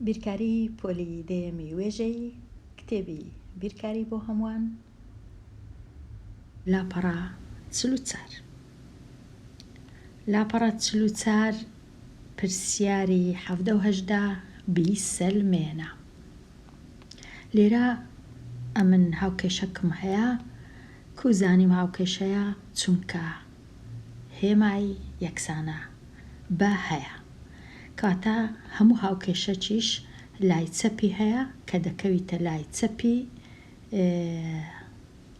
بیرکاری پۆلی دەیەمی وێژەیی، کتێبی بیرکاری بۆ هەمووان، لاپەڕە 44. لاپەڕە 44 پرسیاری 17 و 18 بیسەلمێنە. لێرە ئەمن هاوکێشەکم هەیە، کو زانیم هاوکێشەیە چونکە هێمای یەکسانە بە هەیە. کەواتە هەموو هاوکێشەکیش لای چەپی هەیە کە دەکەویتە لای چەپی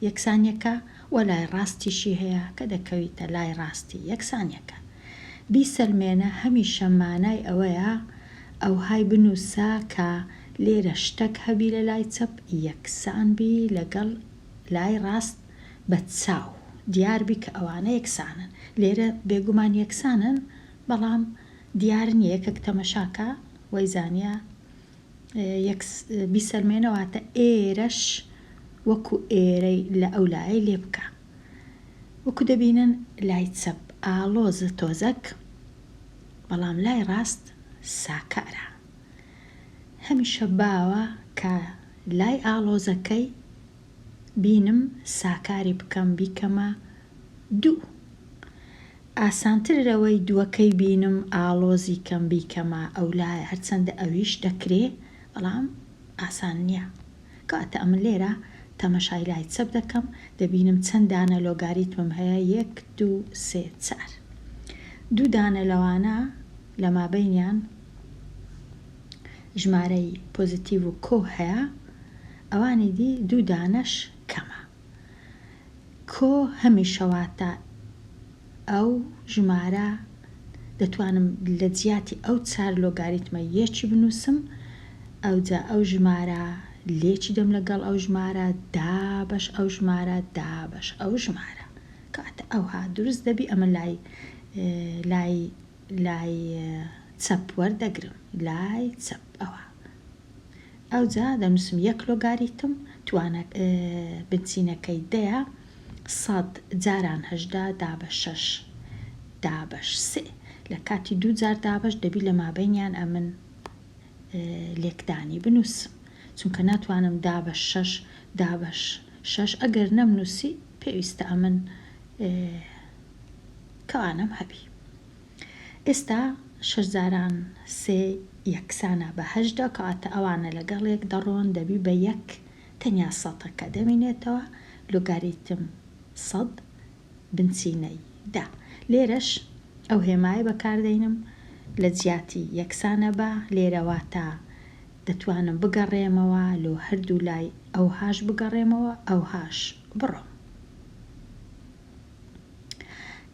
یەکسانیەکە و لای ڕاستیشی هەیە کە دەکەویتە لای ڕاستی یەکسانیەکە. بیسەلمێنە هەمیشە مانای ئەوەیە ئەوهای بنووسە کە لێرە شتەک هەبی لە لای چەپ یەکسان بی لەگەڵ لای ڕاست بە چاو دیار بی کە ئەوانە یەکسانن. لێرە بێگومان یەکسانن بەڵام دیار نیە یەکەک تەمەشاکا وای زانیە یەک بیسەلمێنە واتە ئێرەش وەکو ئێرەی لە ئەو لایەی لێ بکە. وەکو دەبینن لای چەپ ئاڵۆزە تۆزەک بەڵام لای ڕاست ساکارە. هەمیشە باوە کە لای ئاڵۆزەکەی بینم ساکاری بکەم بیکەمە دوو. ئاسانترە لەوەی دووەکەی بینم ئاڵۆزی کەم بیکەمە ئەولایە هەرچەندە ئەویش دەکرێ بەڵام ئاسان نیە. کەواتە ئەمن لێرە تەمەشای لای چەپ دەکەم دەبینم چەند دانە لۆگاریتمم هەیە یەک دوو سێ چار دوو دانە لەوانە لە مابەینیان ژمارەی پۆزیتیڤ و کۆ هەیە ئەوانی دی دوو دانەش کەمە. کۆ هەمیشە واتە ئەو ژمارە دەتوانم لە جیاتی ئەو چار لۆگاریتمە یەکی بنووسم ئەوجا ئەو ژمارە لێکی دەم لەگەڵ ئەو ژمارە دابەش ئەو ژمارە دابەش ئەو ژمارە کەواتە ئەوها دروست دەبی ئەمە لای لای لای چەپ وەردەگرم لای چەپ ئەوها ئەوجا دەنووسم یەک لۆگاریتم توانە بنچینەکەی دەیە سەد جاران 18 دابەش شەش دابەش سێ لە کاتی دوو جار دابەش دەبی لە مابەینیان ئەمن لێکدانی بنووسم چونکە ناتوانم دابەش شەش دابەش شەش ئەگەر نەمنووسی پێویستە ئەمن کەوانەم هەبی. ئێستا شەش جاران سێ یەکسانە بە 18 کەواتە ئەوانە لەگەڵ یەک دەڕۆن دەبی بە یەک تەنیا سەدەکە دەمینێتەوە لۆگاریتم سەد بنچینەی دە. لێرەش ئەو هێمایە بەکاردەینم لە جیاتی یەکسانە بە لێرە واتە دەتوانم بگەڕێمەوە لۆ هەردوو لای ئەوهاش بگەڕێمەوە ئەوهاش بڕۆم.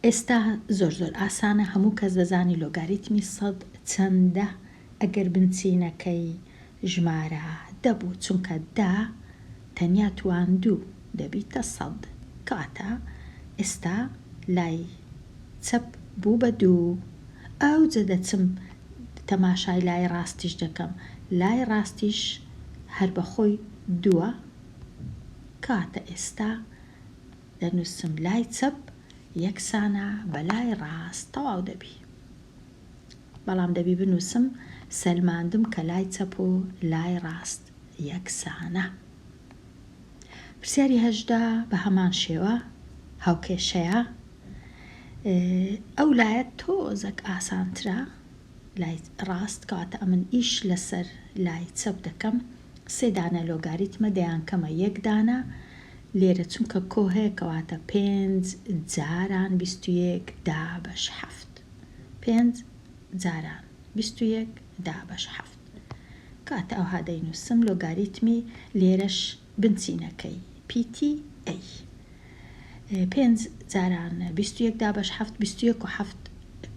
ئێستا زۆر زۆر ئاسانە هەموو کەس دەزانی لۆگاریتمی سەد چەندە ئەگەر بنچینەکەی ژمارە دە بوو چونکە دە تەنیا توان دوو دەبیتە سەد کەواتە ئێستا لای چەپ بوو بە دوو ئەوجە دەچم تەماشای لای ڕاستیش دەکەم لای ڕاستیش هەر بەخۆی دووە کەواتە ئێستا دەنووسم لای چەپ یەکسانە بە لای ڕاست تەواو دەبی بەڵام دەبی بنووسم سەلماندم کە لای چەپ و لای ڕاست یەکسانە. پرسیاری 18 بە هەمان شێوە هاوکێشەیە ئەو لایە تۆزەک ئاسانترە لای ڕاست کەواتە ئەمن ئیش لەسەر لای چەپ دەکەم سێ دانە لۆگاریتمە دەیانکەمە یەک دانە لێرە چونکە کۆ هەیە کەواتە پێنج جاران 21 دابەش حەفت پێنج جاران 21 دابەش حەفت کەواتە ئەوها دەینووسم لۆگاریتمی لێرەش بنچینەکەی پیتی ئەی پێنج جاران 21 دابەش حەفت 21 و حەفت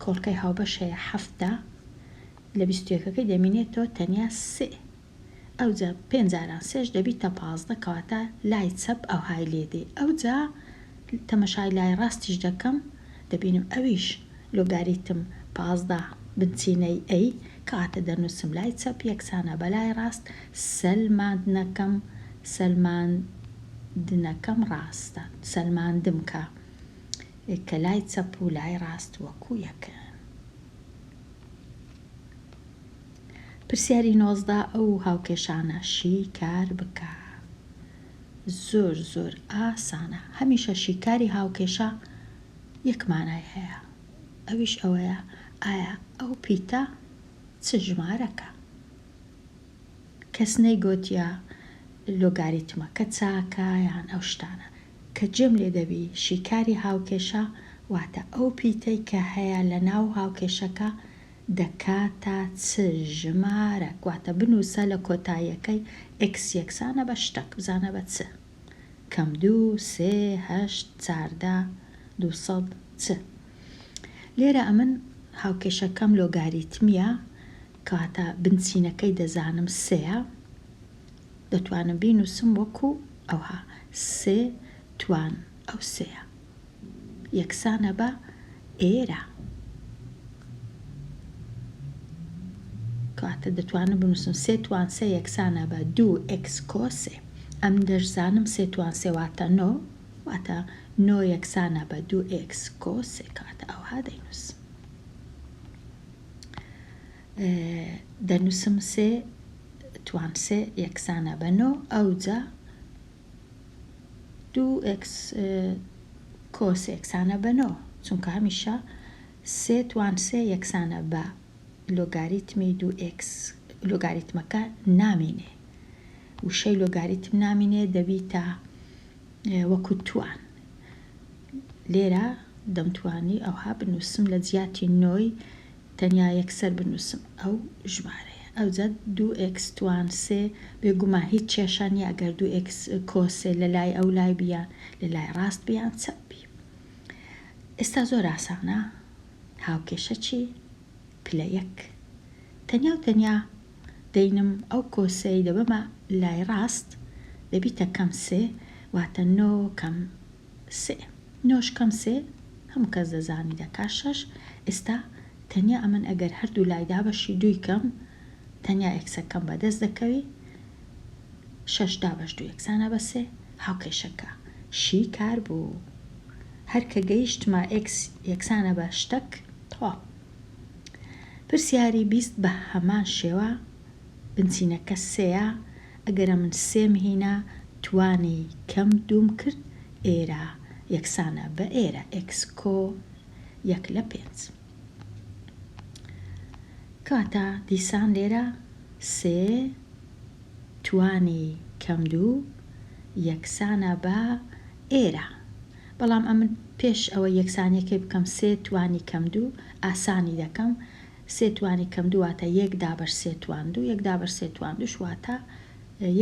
کۆڵکەی هاوبەش هەیە حەفتە لە 21ەکەی دەمینێتەوە تەنیا سێ ئەوجا پێنج جاران سێش دەبیتە 15 کەواتە لای چەپ ئەوهای لێ دێ ئەوجا تەمەشای لای ڕاستیش دەکەم دەبینم ئەویش لۆگاریتم 15 بنچینەی ئەی کەواتە دەنووسم لای چەپ یەکسانە بە لای ڕاست سەلماندنەکەم سەلماندنەکەم ڕاستە سەلماندم کە کە لای چەپ و لای ڕاست وەکو یەکن. پرسیاری 19 ئەو هاوکێشانە شیکار بکە. زۆر زۆر ئاسانە. هەمیشە شیکاری هاوکێشە یەک مانای هەیە ئەویش ئەوەیە ئایا ئەو پیتە چ ژمارەکە؟ کەس نەیگۆتیە لۆگاریتمەکە چاکە یان ئەو شتانە. کە جێم لێ دەبی شیکاری هاوکێشە واتە ئەو پیتەی کە هەیە لە ناو هاوکێشەکە دەکاتە چ ژمارەک واتە بنووسە لە کۆتاییەکەی ئێکس یەکسانە بە شتەک بزانە بە چ کەم دوو سێ هەشت 14 200 چ لێرە ئەمن هاوکێشەکەم لۆگاریتمیە کەواتە بنچینەکەی دەزانم سێیە دەتوانم بینووسم وەکو ئەوها سێ توان ئەو سێیە یەکسانە بە ئێرە. کەواتە دەتوانم بنووسم سێ توان سێ یەکسانە بە دوو ئێکس کۆ سێ. ئەم دەشزانم سێ توان سێ واتە نۆ، واتە نۆ یەکسانە بە دوو ئێکس کۆ سێ. کەواتە ئەوها دەینووسم. دەنووسم سێ توان سێ یەکسانە بە نۆ، ئەوجا دوو ئێکس کۆ سێ یەکسانە بە نۆ، چونکە هەمیشە سێ توان سێ یەکسانە بە لۆگاریتمی دوو ئێکس، لۆگاریتمەکە نامینێ، وشەی لۆگاریتم نامینێ دەبیتە وەکو توان. لێرە دەمتوانی ئەوها بنووسم لە جیاتی نۆی تەنیا یەکسەر بنووسم ئەو ژمارەیە ئەوجا دوو ئێکس توان سێ بێگومان هیچ کێشە نیە ئەگەر دوو ئێکس کۆ سێ لە لای ئەو لای بی یان لە لای ڕاست بی یان چەپ بی ئێستا زۆر ئاسانە هاوکێشە چی پلە یەک تەنیا و تەنیا دەینم ئەو کۆ سێی دەبەمە لای ڕاست دەبیتە کەم سێ واتە نۆ کەم سێ نۆش کەم سێ هەموو کەس دەزانی دەکا شەش ئێستا تەنیا ئەمن ئەگەر هەردوو لای دابەشی دووی کەم تەنیا ئێکسەکەم بەدەست دەکەوی شەش دابەش دوو یەکسانە بە سێ هاوکێشەکە شی کار بوو هەر کە گەیشتمە ئێکس یەکسانە بە شتەک تەواو پرسیاری 20 بە هەمان شێوە بنچینەکە سێیە ئەگەر ئەمن سێم هینا توانی کەم دووم کرد ئێرە یەکسانە بە ئێرە ئێکس کۆ یەک لە پێنج. کەواتە دیسان لێرە سێ توانی کەم دوو یەکسانە بە ئێرە بەڵام ئەمن پێش ئەوەی یەکسانیەکەی بکەم سێ توانی کەم دوو ئاسانی دەکەم سێ توانی کەم دوو واتە یەک دابەش سێ توان دوو، یەک دابەش سێ توان دووش واتە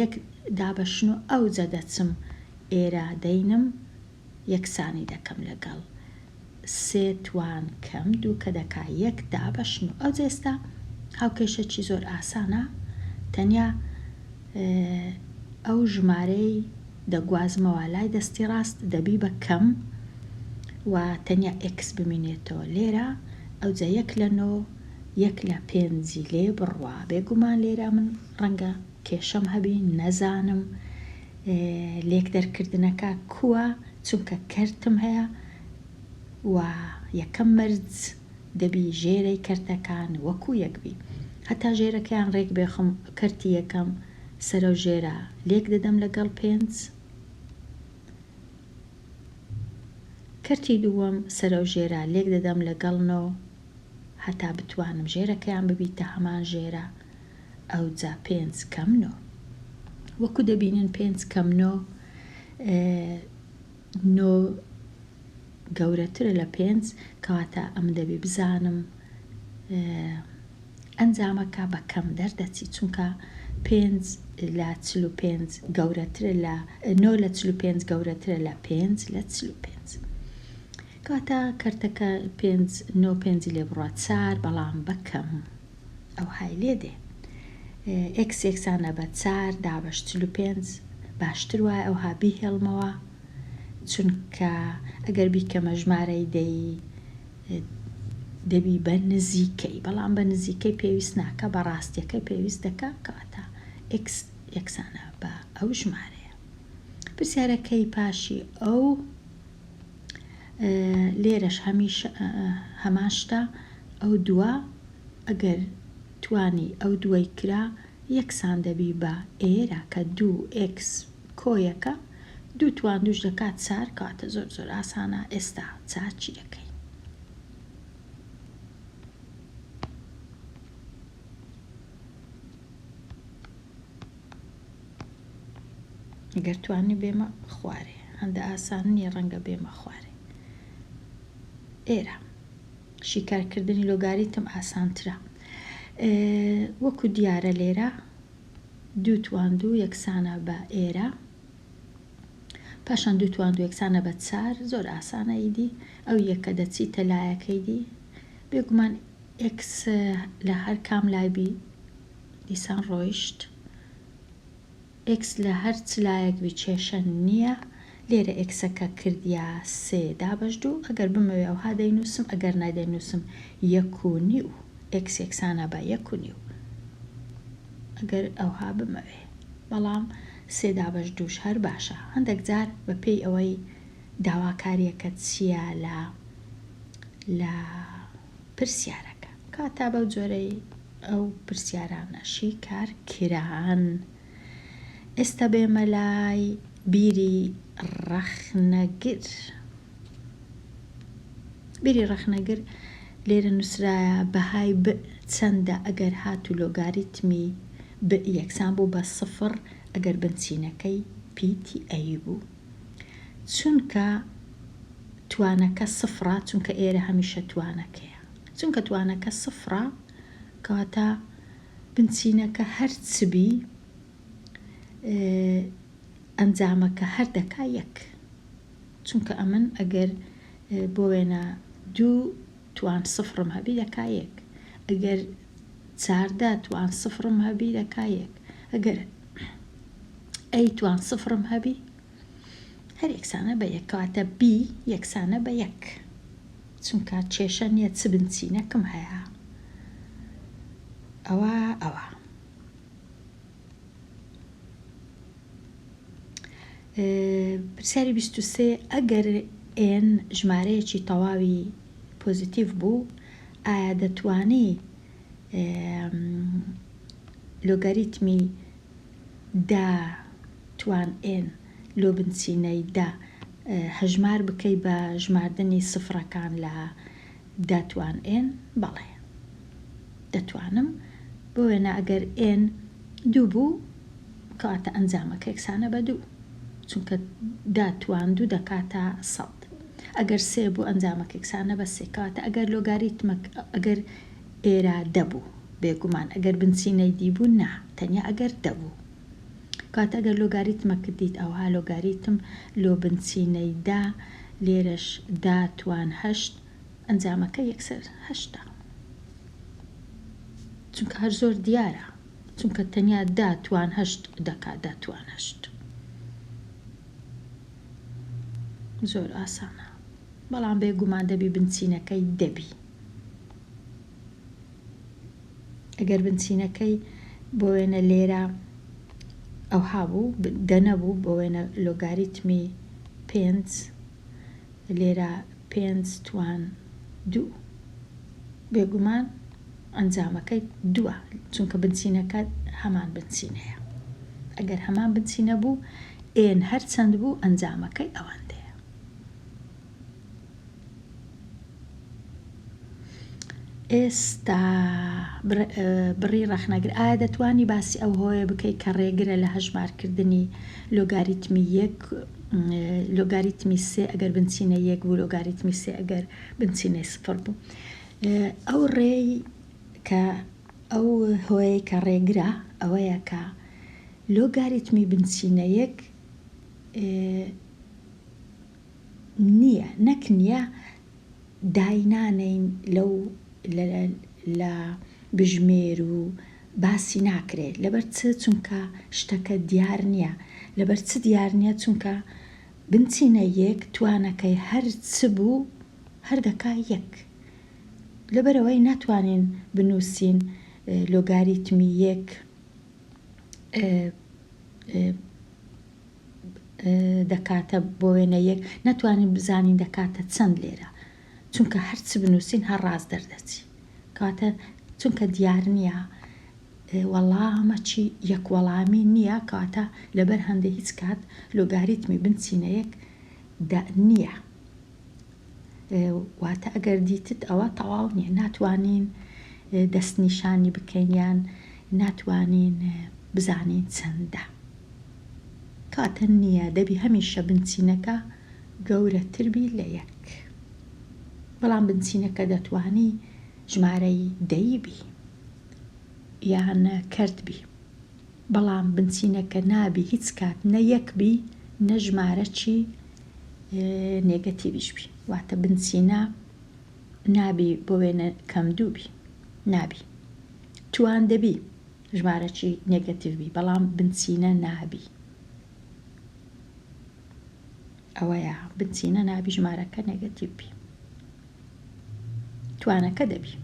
یەک دابەشن و ئەوجە دەچم ئێرە دەینم یەکسانی دەکەم لەگەڵ سێ توان کەم دوو کە دەکا یەک دابەشن و ئەوجە ئێستا هاوکێشەکی زۆر ئاسانە تەنیا ئەو ژمارەی دەگوازمەوە لای دەستی ڕاست دەبی بە کەم و تەنیا ئێکس بمینێتەوە لێرە ئەوجا یەک لە نۆ یەک لە پێنجی لێ بڕوا بێگومان لێرە من ڕەنگە کێشەم هەبی نەزانم لێک دەرکردنەکە کووە چونکە کەرتم هەیە و یەکەم مەرج دەبی ژێرەی کەرتەکان وەکو یەک بی هەتا ژێرەکەیان ڕێک بێخم کەرتی یەکەم سەرەو ژێرە لێک دەدەم لەگەڵ پێنج کەرتی دووەم سەرەو ژێرە لێک دەدەم لەگەڵ نۆ هەتا بتوانم ژێرەکەیان ببیتە هەمان ژێرە ئەوجا پێنج کەم نۆ وەکو دەبینن پێنج کەم نۆ نۆ گەورەترە لە پێنج کەواتە ئەمن دەبی بزانم ئەنجامەکە بە کەم دەردەچی چونکە پێنج لە 45 گەورەترە لە نۆ لە 45 گەورەترە لە پێنج لە 45 کەواتە کەرتەکە پێنج نۆ پێنجی لێ بڕوا چار بەڵام بە کەم ئەوهای لێ دێ ئێکس یەکسانە بە چار دابەش 45 باشتر وایە ئەوها بیهێڵمەوە چونکە ئەگەر بیکەمە ژمارەی دەیی دەبی بە نزیکەی بەڵام بە نزیکەی پێویست ناکە بە ڕاستیەکەی پێویست دەکا کەواتە ئێکس یەکسانە بە ئەو ژمارەیە پرسیارەکەی پاشی ئەو لێرەش هەمیشە هەمان شتە ئەو دووە ئەگەر. توانی ئەو دووەی کرا یەکسان دەبی بە ئێرە کە دوو ئێکس کۆ یەکە دوو توان دووش دەکات چار کەواتە زۆر زۆر ئاسانە ئێستا چاکی دەکەین. گەر توانی بێمە خوارێ هەندە ئاسان نییە ڕەنگە بێمە خوارێ ئێرە شیکارکردنی لۆگاریتم ئاسانترە وەکو دیارە لێرە دوو توان دوو یەکسانە بە ئێرە پاشان دوو توان دوو یەکسانە بە چار زۆر ئاسانە ئیدی ئەو یەکە دەچیتە لایەکەی دی بێگومان ئێکس لە هەر کام لای بی دیسان ڕۆیشت ئێکس لە هەر چ لایەک بی کێشە نییە لێرە ئێکسەکە کردیا سێ دابەش دوو ئەگەر بمەوێ ئەوها دەینووسم ئەگەر نا دەینووسم یەک و نیو ئێکس یەکسانە بە یەک و نیو ئەگەر ئەوها بمەوێ بەڵام سێ دابەش دووش هەر باشە هەندێک جار بە پێی ئەوەی داواکاریەکە چییە لە لە پرسیارەکە کاتا بەو جۆرەی ئەو پرسیارانە شیکار کران. ئێستا بێمە لای بیری ڕەخنەگر. بیری ڕەخنەگر لێرە نووسرایە بەهای ب چەندە ئەگەر هاتوو لۆگاریتمی ب یەکسان بوو بە سفڕ ئەگەر بنچینەکەی پیتی A بوو. چونکە توانەکە سفڕە چونکە ئێرە هەمیشە توانەکەیە. چونکە توانەکە سفڕە کەواتە بنچینەکە هەر چ بی ئەنجامەکە هەر دەکا یەک چونکە ئەمن ئەگەر بۆ وێنە دوو توان سفرم هەبی دەکا یەک ئەگەر 14 توان سفرم هەبی دەکا یەک ئەگەر ئەی توان سفرم هەبی هەر یەکسانە بە یەک کەواتە بی یەکسانە بە یەک چونکە کێشە نییە چ بنچینەکم هەیە ئەوە ئەوە پرسیاری 23 ئەگەر n ژمارەیەکی تەواوی پۆزیتیڤ بوو ئایا دەتوانی لۆگەریتمی دە توان n لۆ بنچینەی دە هەژمار بکەی بە ژماردنی سفرەکان لە دە توان n؟ بەڵێ دەتوانم. بۆ وێنە ئەگەر n دوو بوو کەواتە ئەنجامەکە یەکسانە بە دوو چونکە دە توان دوو دەکاتە سەد. ئەگەر سێ بوو ئەنجامەکە یەکسانە بە سێ کەواتە ئەگەر لۆگاریتمەک ئەگەر ئێرە دە بوو بێگومان ئەگەر بنچینەی دی بوو نا تەنیا ئەگەر دە بوو کەواتە ئەگەر لۆگاریتمەکت دیت ئەوها لۆگاریتم لۆ بنچینەی دە لێرەش دە توان هەشت ئەنجامەکە یەکسەر هەشتە چونکە هەر زۆر دیارە چونکە تەنیا دە توان هەشت دەکات دە توان هەشت زۆر ئاسانە بەڵام بێگومان دەبی بنچینەکەی دەبی ئەگەر بنچینەکەی بۆ وێنە لێرە ئەوها بوو دە نەبوو بۆ وێنە لۆگاریتمی پێنج لێرە پێنج توان دوو بێگومان ئەنجامەکەی دووە چونکە بنچینەکە هەمان بنچینەیە ئەگەر هەمان بنچینە بوو n هەرچەند بوو ئەنجامەکەی ئەوەندەیە. ئێستا بڕی ڕەخنەگر، ئایا دەتوانی باسی ئەو هۆیە بکەی کە ڕێگرە لە هەژمارکردنی لۆگاریتمی یەک لۆگاریتمی سێ ئەگەر بنچینەی یەک بوو لۆگاریتمی سێ ئەگەر بنچینەی سفر بوو؟ ئەو ڕێی کە ئەو هۆیەی کە ڕێگرە ئەوەیە کە لۆگاریتمی بنچینە یەک نییە نەک نییە داینانێین لەو لە بژمێر و باسی ناکرێ لەبەر چ چونکە شتەکە دیار نییە لەبەر چ دیار نییە چونکە بنچینە یەک توانەکەی هەر چ بوو هەر دەکا یەک لەبەرئەوەی ناتوانین بنووسین لۆگاریتمی یەک دەکاتە بۆ وێنە یەک نەتوانین بزانین دەکاتە چەند لێرە چونکە هەرچ بنووسین هەر ڕاست دەردەچی کەواتە چونکە دیار نییە. وەڵامە چی یەک وەڵامی نییە کەواتە لەبەر هەندێ هیچ کات لۆگاریتمی بنچینە یەک دە نییە واتە ئەگەر دیتت ئەوە تەواو نییە ناتوانین دەستنیشانی بکەین یان ناتوانین بزانین چەندە کەواتە نییە دەبی هەمیشە بنچینەکە گەورەتر بی لە یەک بەڵام بنچینەکە دەتوانی ژمارەی دەیی بی یان کەرت بی بەڵام بنچینەکە نابی هیچ کات نە یەک بی نە ژمارەکی نێگەتیڤیش بی واتە بنچینە نابی بۆ وێنە کەم دوو بی نابی توان دەبی ژمارەکی نێگەتیڤ بی بەڵام بنچینە نابی ئەوەیە بنچینە نابی ژمارەکە نێگەتیڤ بی. توانەکە دەبی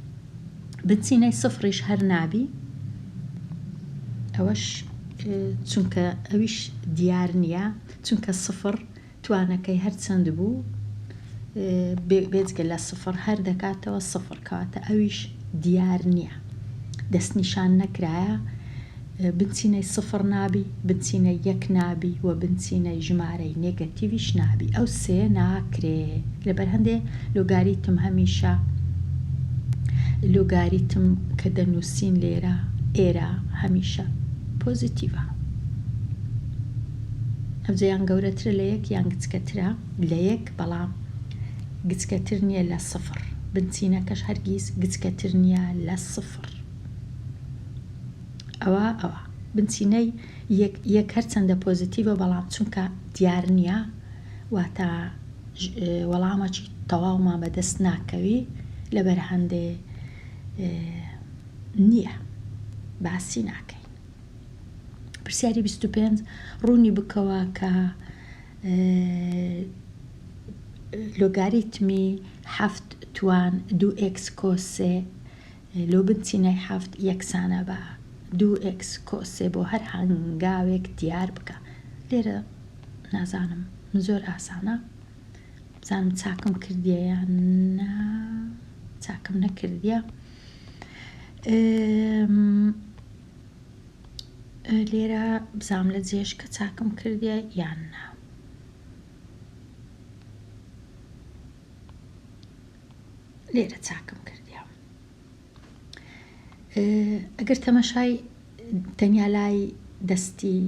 بنچینەی سفڕیش هەر نابی ئەوەش چونکە ئەویش دیار نییە چونکە سفڕ توانەکەی هەر چەند بوو بێجگە لە سفڕ هەر دەکاتەوە سفڕ کەواتە ئەویش دیار نییە دەستنیشان نەکرایە بنچینەی سفر نابی، بنچینەی یەک نابی و بنچینەی ژمارەی نێگەتیڤیش نابی ئەو سێیە ناکرێ لەبەر هەندێ لۆگاریتم هەمیشە لۆگاریتم کە دەنووسین لێرە ئێرە هەمیشە پۆزیتیڤە ئەوجە یان گەورەترە لە یەک یان گچکەترە لە یەک بەڵام گچکەتر نییە لە سفر بنچینەکەش هەرگیز گچکەتر نییە لە سفر. ئەوە ئەوە بنچینەی یەک یەک هەرچەندە پۆزیتیڤە بەڵام چونکە دیار نییە واتە وەڵامەکی تەواومان بەدەست ناکەوی لەبەر هەندێ نییە باسی ناکەین. پرسیاری 25 ڕوونی بکەوە کە لۆگاریتمی حەفت توان دوو ئێکس کۆ سێ لۆ بنچینەی حەفت یەکسانە بە دوو ئێکس کۆ سێ بۆ هەر هەنگاوێک دیار بکە لێرە نازانم زۆر ئاسانە بزانم چاکم کردیە یان نا چاکم نەکردیە لێرە بزانم لە جێژکە چاکم کردیە یان نا لێرە چاکم کردیە ئەگەر تەمەشای تەنیا لای دەستی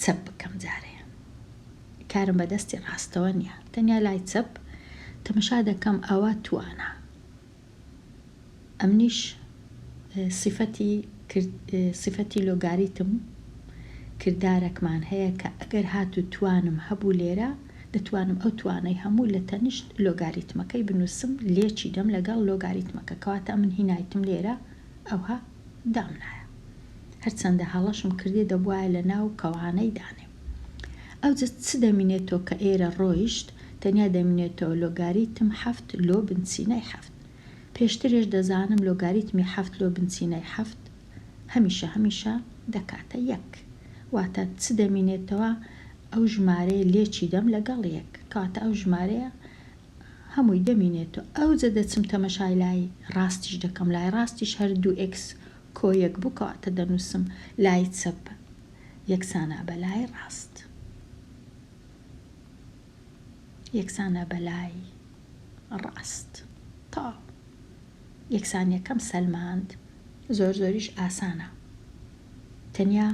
چەپ بکەم جارێ کارم بە دەستی ڕاستەوە نییە تەنیا لای چەپ تەمەشا دەکەم ئەوە توانا ئەمنیش سیفەتی سیفەتی لۆگاریتم کردارەکمان هەیە کە ئەگەر هاتوو توانم هەبوو لێرە دەتوانم ئەو توانەی هەموو لە تەنیشت لۆگاریتمەکەی بنووسم لێکی دەم لەگەڵ لۆگاریتمەکە کەواتە ئەمن هینایتم لێرە ئەوها دامنایە هەرچەندە هەڵەشم کردیە دەبوایە لە ناو کەوانەی دانێم ئەوجە چ دەمینێتەوە کە ئێرە ڕۆیشت تەنیا دەمینێتەوە لۆگاریتم حەفت لۆ بنچینەی حەفت پێشترێش دەزانم لۆگاریتمی حەفت لۆ بنچینەی حەفت هەمیشە هەمیشە دەکاتە یەک واتە چ دەمینێتەوە ئەو ژمارەیە لێکی دەم لەگەڵ یەک کەواتە ئەو ژمارەیە هەمووی دەمینێتەوە ئەوجە دەچم تەمەشای لای ڕاستیش دەکەم لای ڕاستیش هەر دوو ئێکس کۆ یەک بوو کەواتە دەنووسم لای چەپ یەکسانە بە لای ڕاست یەکسانە بە لای ڕاست تەواو یەکسانیەکەم سەلماند زۆر زۆریش ئاسانە تەنیا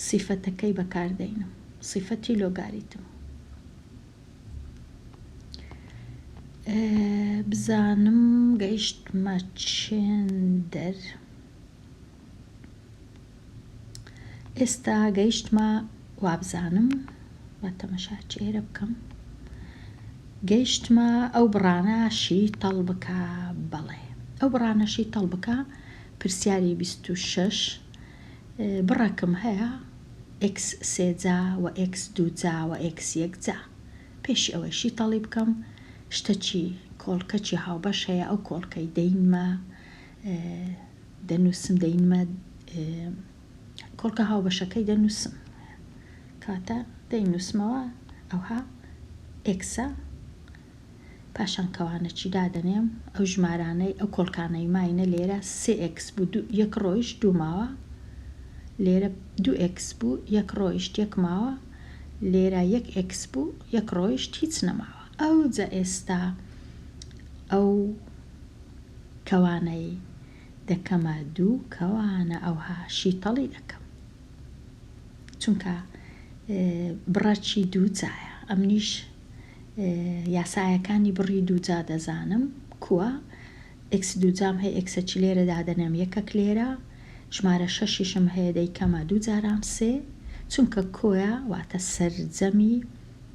سیفەتەکەی بەکاردەینم سیفەتی لۆگاریتم بزانم گەیشتمە چێندەر ئێستا گەیشتمە وابزانم با تەمەشا چێرە بکەم گەیشتمە ئەو بڕانە شیتەڵ بکە بەڵێ ئەو بڕانە شیتەڵ بکە پرسیاری 26 بڕەکم هەیە ئێکس سێجا و ئێکس دووجا و ئێکس یەکجا پێشی ئەوەی شیتەڵی بکەم شتەکی کۆڵکەکی هاوبەش هەیە ئەو کۆڵکەی دەینمە دەنووسم دەینمە کۆڵکە هاوبەشەکەی دەنووسم کاتە دەینووسمەوە ئەوها ئێکسە. پاشان کەوانەکی دادەنێم ئەو ژمارانەی ئەو کۆڵکانەی ماینە لێرە سێ ئێکس بوو دوو یەک ڕۆیشت دوو ماوە لێرە دوو ئێکس بوو یەک ڕۆیشت یەک ماوە لێرە یەک ئێکس بوو یەک ڕۆیشت هیچ نەماوە ئەوجا ئێستا ئەو کەوانەی دەکەمە دوو کەوانە ئەوها شیتەڵی دەکەم چونکە بڕەکی دووجایە ئەمنیش یاسایەکانی بڕی دووجا دەزانم کوە ئێکس دووجام هەیە ئێکسەکی لێرە دادەنێم یەکەک لێرە ژمارە شەشیشم هەیە دەیکەمە دوو جاران سێ چونکە کۆیە واتە سەرجەمی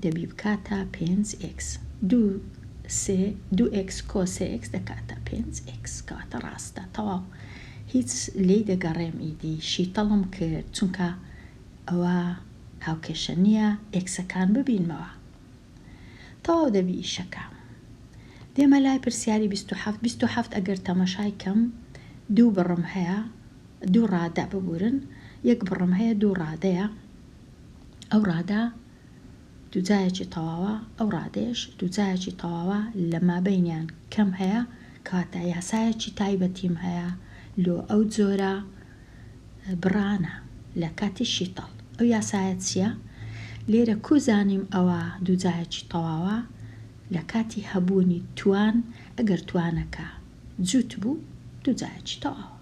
دەبی بکاتە پێنج ئێکس دوو سێ دوو ئێکس کۆ سێ ئێکس دەکاتە پێنج ئێکس کەواتە ڕاستە تەواو هیچ لێی دەگەڕێم ئیدی شیتەڵم کرد چونکە ئەوە هاوکێشە نییە ئێکسەکان ببینمەوە تەواو دەبی ئیشەکە. دێمە لای پرسیاری 27 27 ئەگەر تەمەشای کەم دوو بڕم هەیە دوو ڕادە ببورن یەک بڕم هەیە دوو ڕادەیە ئەو ڕادە دووجایەکی تەواوە ئەو ڕادەیەش دووجایەکی تەواوە لە مابەینیان کەم هەیە کەواتە یاسایەکی تایبەتیم هەیە لۆ ئەو جۆرە بڕانە لە کاتی شیتەڵ. ئەو یاسایە چیە؟ لێرە کو زانیم ئەوە دووجایەکی تەواوە؟ لە کاتی هەبوونی توان ئەگەر توانەکە جووت بوو دووجایەکی تەواوە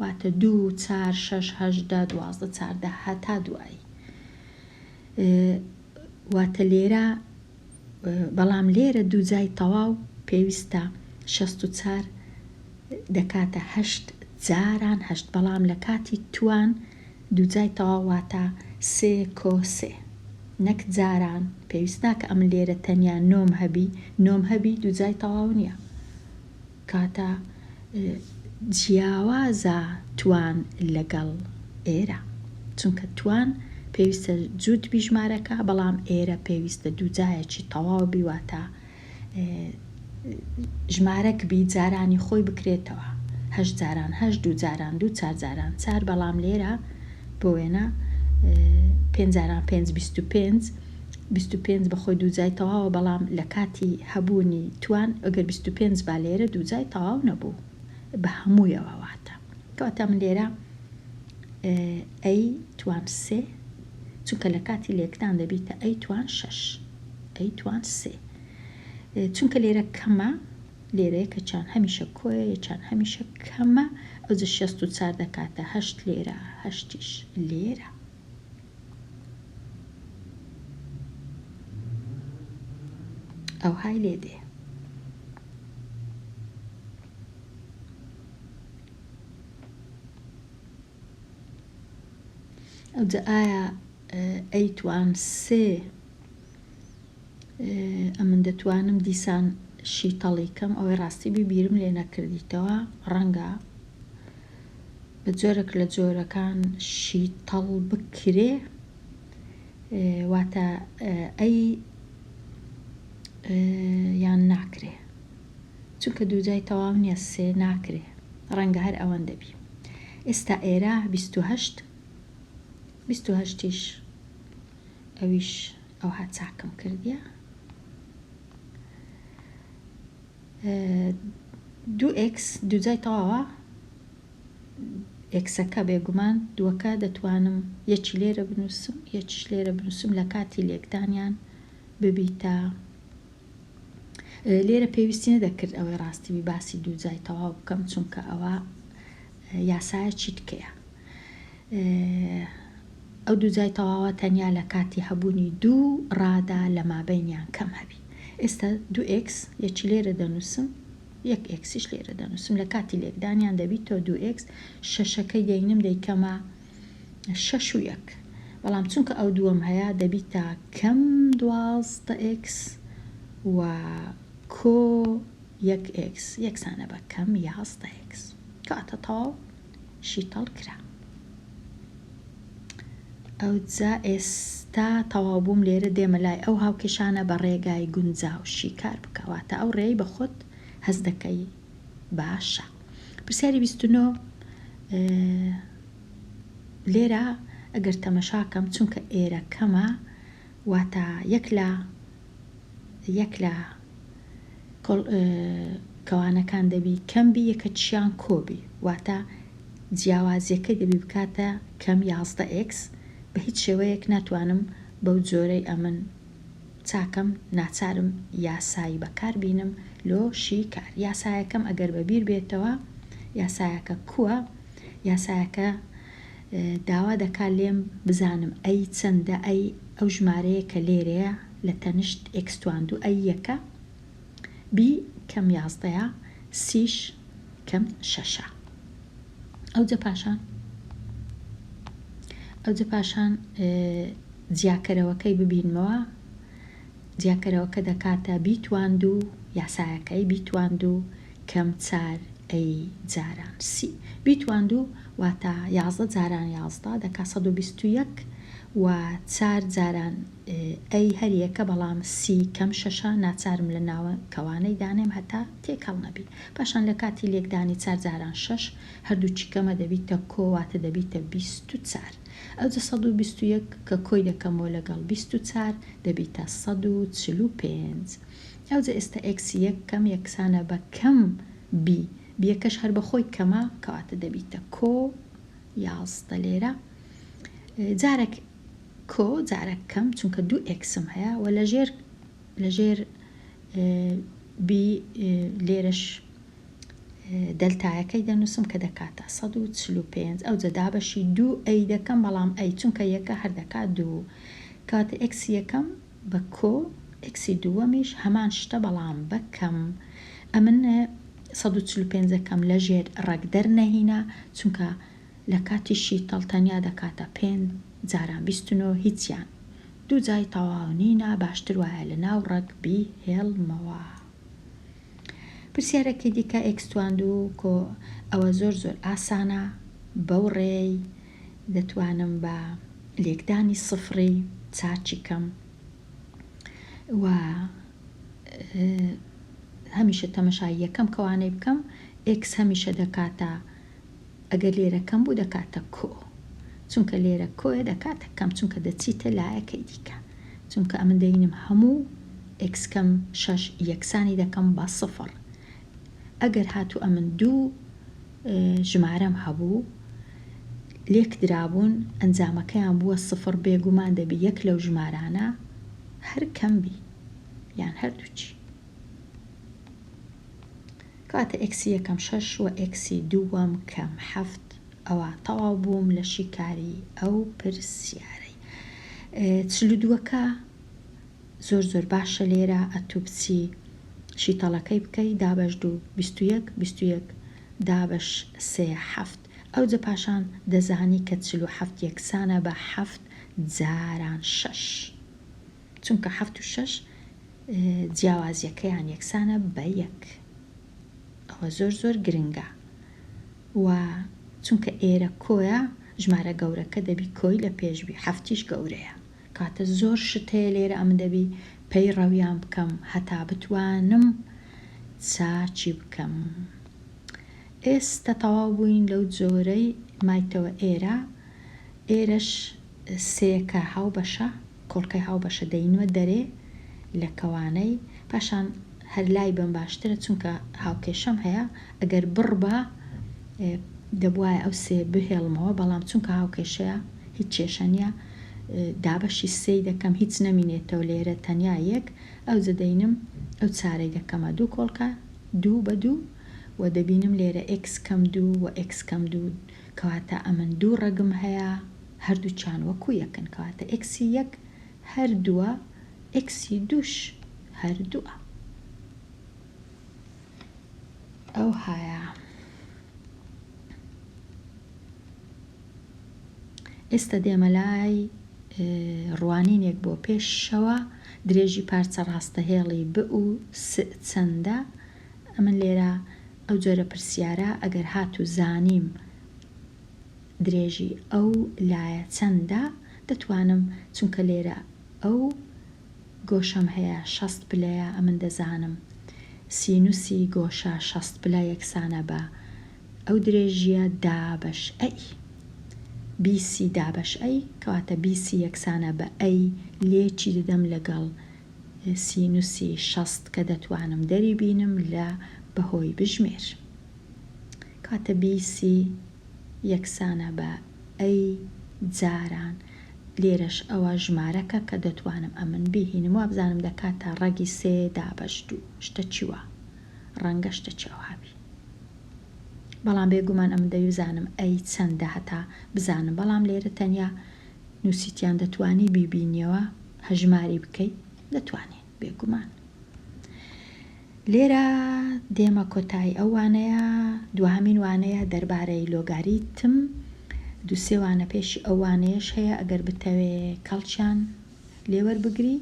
واتە دوو چار شەش هەشت دە 12 چاردە هەتا دوایی واتە لێرە بەڵام لێرە دووجای تەواو پێویستە 64 دەکاتە هەشت جاران هەشت بەڵام لە کاتی توان دووجای تەواو واتە سێ کۆ سێ نەک جاران پێویست ناکە ئەمن لێرە تەنیا نۆم هەبی نۆم هەبی دووجای تەواو نییە کاتە جیاوازە توان لەگەڵ ئێرە چونکە توان پێویستە جووت بی ژمارەکە بەڵام ئێرە پێویستە دووجایەکی تەواو بی واتە ژمارەک بی جارانی خۆی بکرێتەوە هەشت جاران هەشت دوو جاران دوو چار جاران چار بەڵام لێرە بۆ وێنە پێنج جاران پێنج 25 25 بەخۆی دووجای تەواوە بەڵام لە کاتی هەبوونی توان ئەگەر 25 با لێرە دووجای تەواو نەبوو بە هەموویەوە واتە کەواتە من لێرە ئەی توان سێ چونکە لە کاتی لێکدان دەبیتە ئەی توان شەش ئەی توان سێ چونکە لێرە کەمە لێرە یەکەچان هەمیشە کۆیە یەکان هەمیشە کەمە ئەوجە 64 دەکاتە هەشت لێرە هەشتیش لێرە. ئەوهای لێ دێ. ئەوجە ئایا ئەیتوان سێ ئەمن دەتوانم دیسان شیتەڵی کەم ئەوەی ڕاستی بی بیرم لێ نەکردیتەوە ڕەنگە بە جۆرێک لە جۆرەکان شیتەڵ بکرێ واتە ئەی یان ناکرێ چونکە دووجای تەواو نییە سێ ناکرێ ڕەنگە هەر ئەوەندە بی ئێستا ئێرە 28 28یش ئەویش ئەوها چاکم کردیە دوو ئێکس دووجای تەواوە ئێکسەکە بێگومان دووەکە دەتوانم یەکی لێرە بنووسم یەکیش لێرە بنووسم لە کاتی لێکدانیان ببیتە لێرە پێویستی نەدەکرد ئەوەی ڕاستی بی باسی دووجای تەواو بکەم چونکە ئەوە یاسایەکی تکەیە ئەو دووجای تەواوە تەنیا لە کاتی هەبوونی دوو ڕادە لە مابەینیان کەم هەبی. ئێستا دوو ئێکس یەکی لێرە دەنووسم یەک ئێکسیش لێرە دەنووسم لە کاتی لێکدانیان دەبیتەوە دوو ئێکس شەشەکەی دەینم دەیکەمە شەش و یەک بەڵام چونکە ئەو دووەم هەیە دەبیتە کەم 12 ئێکس و کۆ یەک ئێکس یەکسانە بە کەم 11 ئێکس کەواتە تەواو شیتەڵ کرا. ئەوجا ئێستا تەواو بووم لێرە دێمە لای ئەو هاوکێشانە بە ڕێگای گونجاو شیکار بکە واتە ئەو ڕێی بە خۆت هەست دەکەی باشە. پرسیاری 29 لێرە ئەگەر تەمەشاکەم چونکە ئێرە کەمە واتە یەک لە یەک لە. کەوانەکان دەبی کەم بی یەکەکیان کۆ بی واتە جیاوازیەکەی دەبی بکاتە کەم 11 x بە هیچ شێوەیەک ناتوانم بەو جۆرەی ئەمن چاکەم ناچارم یاسایی بەکار بینم لۆ شیکار یاسایەکەم ئەگەر بە بیر بێتەوە یاسایەکە کوە یاسایەکە داوا دەکا لێم بزانم A چەندە A ئەو ژمارەیە کە لێرەیە لە تەنشت x تواندوو A یەکە b کەم یازدەیە سیش کەم شەشە ئەوجە پاشان ئەوجە پاشان جیاکەرەوەکەی ببینمەوە جیاکەرەوەکە دەکاتە b تواندوو یاسایەکەی b تواندوو کەم چار A جاران c b تواندوو واتە 11 جاران 11 دەکا 121 و چار جاران A هەر یەکە بەڵام c کەم شەشە ناچارم لە ناوە کەوانەی دانێم هەتا تێکەڵ نەبی پاشان لە کاتی لێکدانی چار جاران شەش هەردووکی کەمە دەبیتە کۆ واتە دەبیتە 24 ئەوجە 121 کە کۆی دەکەمەوە لەگەڵ 24 دەبیتە 145 ئەوجە ئێستا x یەک کەم یەکسانە بە کەم b b یەکەش هەر بەخۆی کەمە کەواتە دەبیتە کۆ 11 لێرە جارێک کۆ جارێک کەم چونکە دوو x م هەیە و لەژێر لەژێر b لێرەش دەلتایەکەی دەنووسم کە دەکاتە 145 ئەوجە دابەشی دوو A دەکەم بەڵام A چونکە یەکە هەر دەکات دوو کەواتە x یەکەم بە کۆ x ی دووەمیش هەمان شتە بەڵام بە کەم ئەمن 145 ەکەم لەژێر ڕەگ دەرنەهینا چونکە لە کاتی شیتەڵ تەنیا دەکاتە پێنج جاران 29 هیچیان دوو جای تەواو نینە باشتر وایە لە ناو ڕەگ بیهێڵمەوە. پرسیارەکەی دیکە x تواندوو کۆ ئەوە زۆر زۆر ئاسانە بەو ڕێی دەتوانم بە لێکدانی سفڕی چاکی کەم و هەمیشە تەمەشای یەکەم کەوانەی بکەم x هەمیشە دەکاتە ئەگەر لێرە کەم بوو دەکاتە کۆ چونکە لێرە کۆیە دەکاتە کەم چونکە دەچیتە لایەکەی دیکە چونکە ئەمن دەینم هەموو x کەم شەش یەکسانی دەکەم بە سفر ئەگەر هاتوو ئەمن دوو ژمارەم هەبوو لێک درابوون ئەنجامەکەیان بووە سفر بێگومان دەبی یەک لەو ژمارانە هەر کەم بی یان هەردووچی کەواتە x ی یەکەم شەش و x ی دووەم کەم حەفت ئەوە تەواو بووم لە شیکاری ئەو پرسیارەی 42ەکە زۆر زۆر باشە لێرە ئەتوو بچی شیتەڵەکەی بکەی دابەش دوو 21 21 دابەش سێ حەفت ئەوجە پاشان دەزانی کە 47 یەکسانە بە حەفت جاران شەش چونکە حەفت و شەش جیاوازیەکەیان یەکسانە بە یەک ئەوە زۆر زۆر گرنگە و چونکە ئێرە کۆیە ژمارە گەورەکە دەبی کۆی لە پێش بی حەفتیش گەورەیە کاتە زۆر شت هەیە لێرە ئەمن دەبی پەیڕەویان بکەم هەتا بتوانم چاکی بکەم ئێستە تەواو بووین لەو جۆرەی مایتەوە ئێرە ئێرەش سێیەکە هاوبەشە کۆڵکەی هاوبەشە دەینمە دەرێ لە کەوانەی پاشان هەر لای بەم باشترە چونکە هاوکێشەم هەیە ئەگەر بڕ با دەبوایە ئەو سێ بهێڵمەوە بەڵام چونکە هاوکێشەیە هیچ کێشە نییە دابەشی سێی دەکەم هیچ نەمینێتەوە لێرە تەنیا یەک ئەوجە دەینم ئەو چارەی دەکەمە دوو کۆڵکە دوو بە دوو و دەبینم لێرە x کەم دوو و x کەم دوو کەواتە ئەمن دوو ڕەگم هەیە هەردووکیان وەکو یەکن کەواتە x ی یەک هەر دووە x ی دووش هەر دووە ئەوهایە. ئێستا دێمە لای ڕوانینێک بۆ پێشەوە درێژی پارچە ڕاستەهێڵی ب و س چەندە؟ ئەمن لێرە ئەو جۆرە پرسیارە ئەگەر هاتوو زانیم درێژی ئەو لایە چەندە دەتوانم چونکە لێرە ئەو گۆشەم هەیە 60 پلەیە ئەمن دەزانم سینوسی گۆشە 60 پلە یەکسانە بە ئەو درێژییە دابەش A BC دابەش A کەواتە BC یەکسانە بە A لێکی دەدەم لەگەڵ. سینوسی 60 کە دەتوانم دەری بینم لە بەهۆی بژمێر. کەواتە BC یەکسانە بە A جاران لێرەش ئەوە ژمارەکە کە دەتوانم ئەمن بیهینم وابزانم دەکاتە ڕەگی سێ دابەش دوو شتە چی وا ڕەنگە شتە چی ئەوها بی بەڵام بێگومان ئەمن دەبی بزانم A چەندە هەتا بزانم بەڵام لێرە تەنیا نوسیتیان دەتوانی بیبینیەوە هەژماری بکەی دەتوانێ بێگومان. لێرە دێمە کۆتایی ئەو وانەیە، دواهەمین وانەیە دەربارەی لۆگاریتم، دوو سێ وانە پێشی ئەو وانەیەش هەیە ئەگەر بتەوێ کەڵکیان لێ وەربگری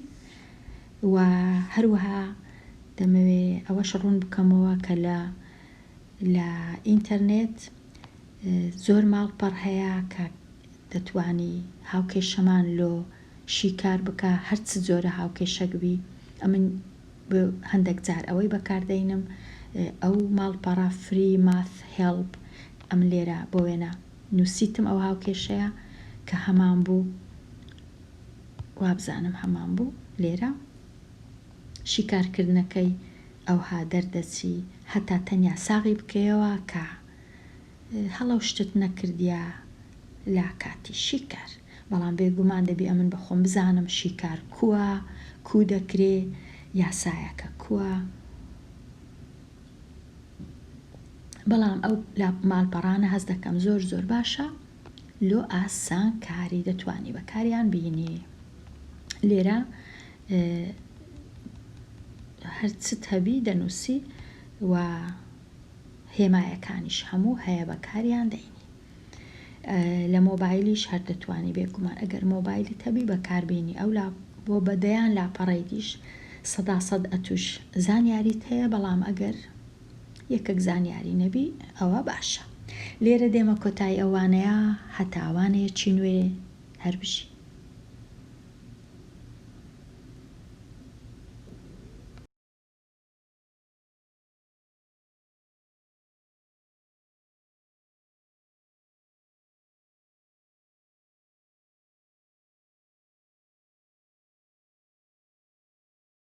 و هەروەها دەمەوێ ئەوەش ڕوون بکەمەوە کە لە لە ئینتەرنێت زۆر ماڵپەڕ هەیە کە دەتوانی هاوکێشەمان لۆ شیکار بکە هەر چ جۆرە هاوکێشەک بی ئەمن بۆ هەندەک جار ئەوەی بەکار دەینم ئەو ماڵپەڕە Free Math Help ئەمن لێرە بۆ وێنە نوسیتم ئەو هاوکێشەیە کە هەمان بوو وابزانم هەمان بوو لێرە شیکارکردنەکەی ئەوها دەردەچی هەتا تەنیا ساغی بکەیەوە کە هەڵەو شتت نەکردیە لە کاتی شیکار بەڵام بێگومان دەبی ئەمن بە خۆم بزانم شیکار کوە کو دەکرێ یاسایەکە کوە بەڵام ئەو ماڵپەڕانە هەست دەکەم زۆر زۆر باشە لۆ ئاسان کاری دەتوانی بەکاریان بینی لێرە هەرچت هەبی دەنووسی و هێمایەکانیش هەموو هەیە بەکاریان دەینی لە مۆبایلیش هەر دەتوانی بێگومان ئەگەر مۆبایلت هەبی بەکاربینی ئەو لا بۆ بە دەیان لاپەڕەی دیش سەدا سەد ئەتوش زانیاریت هەیە بەڵام ئەگەر یەکەک زانیاری نەبی ئەوە باشە لێرە دێمە کۆتایی ئەو وانەیە هەتا وانەیەکی نوێ هەر بژی.